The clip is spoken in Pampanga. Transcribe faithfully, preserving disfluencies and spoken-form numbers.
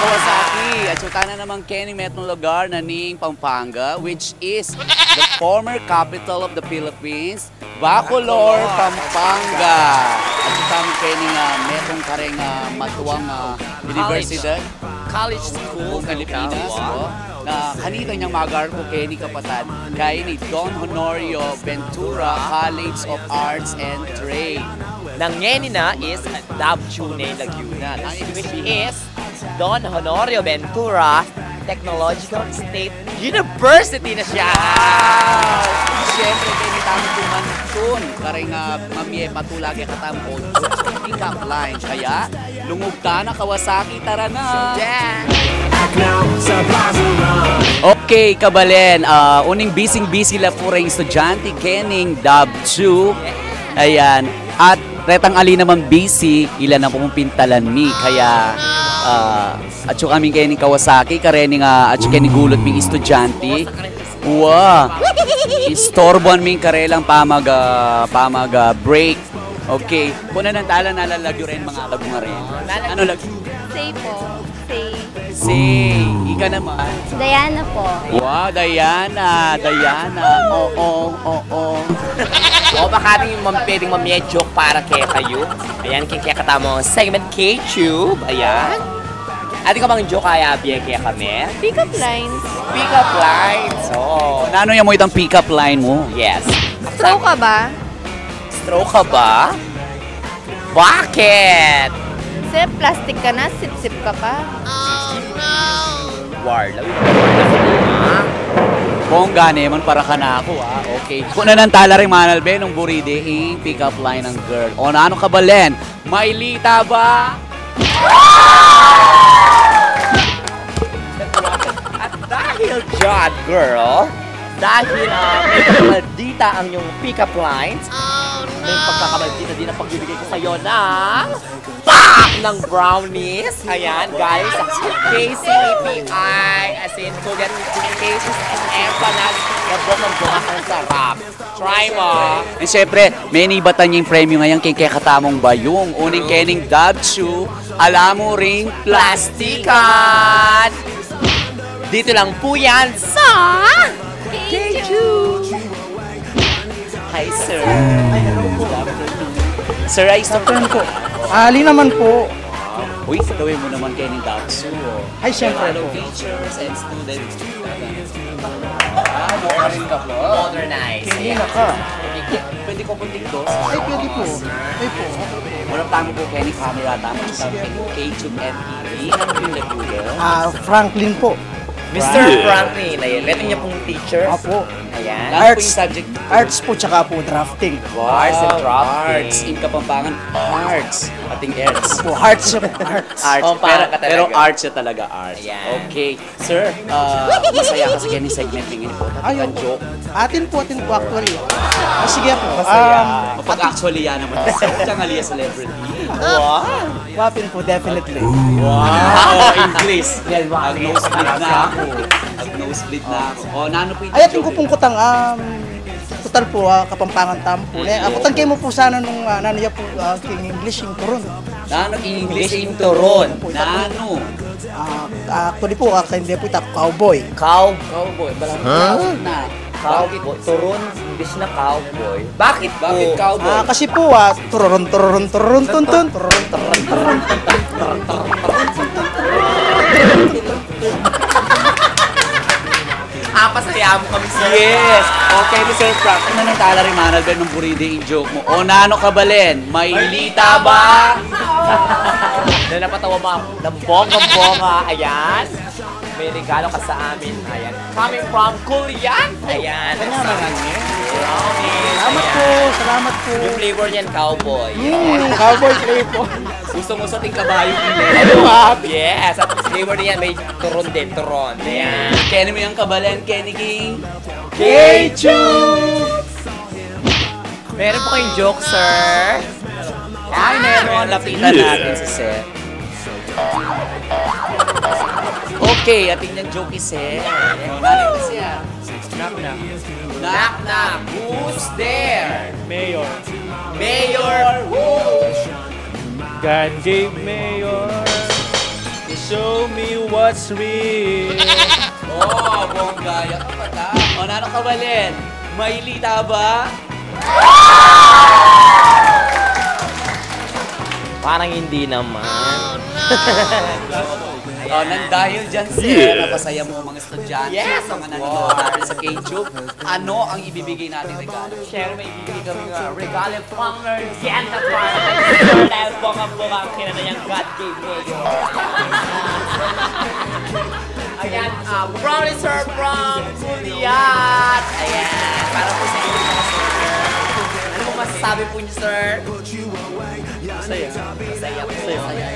Kawasaki, atsu ta na naman keni metung lugar na ning Pampanga, which is the former capital of the Philippines, Bacolor, Pampanga. Atsu ta naman keni nga metung kareng, ah, matuang, ah, universidad. College school, Pilipinas, no? Na kanita nyang magarku keni kapatad, keni Don Honorio Ventura College of Arts and Trade. Nang ngeni na is Dabchu ne lagyu na, which is Don Honorio Ventura Technological State University na siya. Siyempre, keni tamu tumantun kareng, ah, mamie patula kekatamu, pick up line. Kaya, lungug ta na, Kawasaki, tara na. Yeah. Okay, kabalen, ah, uling bising-bisi la pu reng estudyante kening Dabchu. Ayan. At retang ali naman bisi, ila na pu ing pintalan mi. Kaya, ah, atsu kami keni Kawasaki, kareni nga, atsu keni gulut ming estudyante. Wa. Istorbuan mi karelang pamag, ah, pamag, ah, break. Okay. Kuna nang tala na lalagyu rin, mga lagyu nga rin. Ano lagyu? Say po. Say. Say. Ika naman. Diana po. Wow, Diana, Diana. Oo, oo. O, baka atin yung mam-, pwedeng mamie joke para kekayu. Ayan, kekatamu segment K-Tube. Ayan. Atin ka bang joke kaya bie kekami? Pick up lines. Pick up lines. Oo. Nanu yang mu itang pick up line mu? Yes. Stroke ka ba? Stroke ka ba? Bakit? Sir, plastic ka na, sip-sip ka pa. War lang. Bongga naman para kanaku, ah. Okay. Kuna nang tala rin, manalbe, nung buri de ing pick up line ng girl. O, nanu, kabalen? Mailita ba? At dahil diyan, girl, dahil, ah, medyo maldita ang iyong pick-up lines, may pagkakamaldita din ang pagbibigay ko sa'yo ng pack ng brownies. Ayan, galing sa K C E P I, as in, Kuya K C E P I, Empanada, na bokang-boka, ang sarap. Try mo. And syempre, menibatan ning premyu ngeni keng kekatamung bayung. Uling kening Dabchu, ala mu ring plastikan. Dito lang po yan sa K Q. Hi, sir. Sir, ay, stop. Ano po? Ali naman po. Uy, gawin mo naman kening Dabchu, oh. Ay, syempre po. Teachers and students. Ah, modern ka po. Modernized. Kaya na ka. Pwede ko pong dito? Ay, pwede po. Ay po. Muna tamu po keni camera, tamu po keni K Tube M T V, ang pinagdulo. Ah, Franklin po. Mister Franklin, ayan. Meron niya pong teacher. Opo. Ayan. Ano po yung subject? Arts po, tsaka po drafting. Wow, arts and drafting. Arts in Kapampangan. Arts. Ating arts. Po, arts siya po. Arts. Arts. Pero, pero arts siya talaga, arts. Ayan. Okay. Sir, ah, masaya ka sa keni segment ngeni po. Ay, opo. Joke. Atin po, atin po, actually. Ah, sige po. Masaya. Um, mapag-actually yan naman. Sir, tangali a celebrity. Wow. Wapin po, definitely. Wow, English. Nag-nosebleed na ako. Nag-nosebleed na ako. O, nanu po yung joke? Ay, atin ko pong kutang, um, total po, ah, Kapampangan tamu po. Ne, ah, kutang kemu po sana nung, ah, nanu ya po, ah, king English ing turon. Nanu English ing turon? Nanu? Ah, ah, actually po, ah, kaya hindi po ita cowboy. Cow-, cowboy. Balang na. Cowboy. Turon, English na cowboy. Bakit po? Bakit cowboy? Ah, kasi po, ah, tururon, tururon, tururon, tun, tun, tururon, tururon, tururon, tururon, tururon, tururon, tururon. Ah, pasaya mo kami, sir. Yes. Okay, Mister Frank. Ano nang tala rin, manalbe, nung buri de ing joke mu? O, nanu, kabalen? Mailita ba? Na napatawa mo ako ng bonggang-bonga. Ayan. May regalo ka sa amin. Ayan. Coming from Kulian. Ayan. Brownies. Salamat po. Salamat po. Yung flavor niyan, cowboy. Mm, cowboy flavor. Gustong-gusto ating kabayo. Yes. At flavor niyan, may turon din, turon. Ayan. Keni mu yang kabalen, keni king K-Tube! Meron po kayong joke, sir? Ay, meron. Lapitan natin si sir. Okay, atin yang joke, sir. Knock, knock. Knock, knock. Who's there? Mayor. Mayor who? God gave mayor. Show me what's real. Oh, bongga. Yan ka pa ta. O, nanu ka, Valen? Mailita ba? Parang hindi naman. O, nang dahil dyan, sir, napasaya mo ang mga estudyante, yes, mga nanonood natin sa K-Tube. Ano ang ibibigay nating regalo? Siyempre, may ibibigay kami nga regalo pang merienda para sa sir dahil bonggang-bongga ang kinana niyang God gave me. Ayan, ah, brownie, sir, from Juliet. Ayan, para po sa inyo, mga sir. Ano po masasabi po niyo, sir? Masaya. Masaya po. Masaya. Ayan,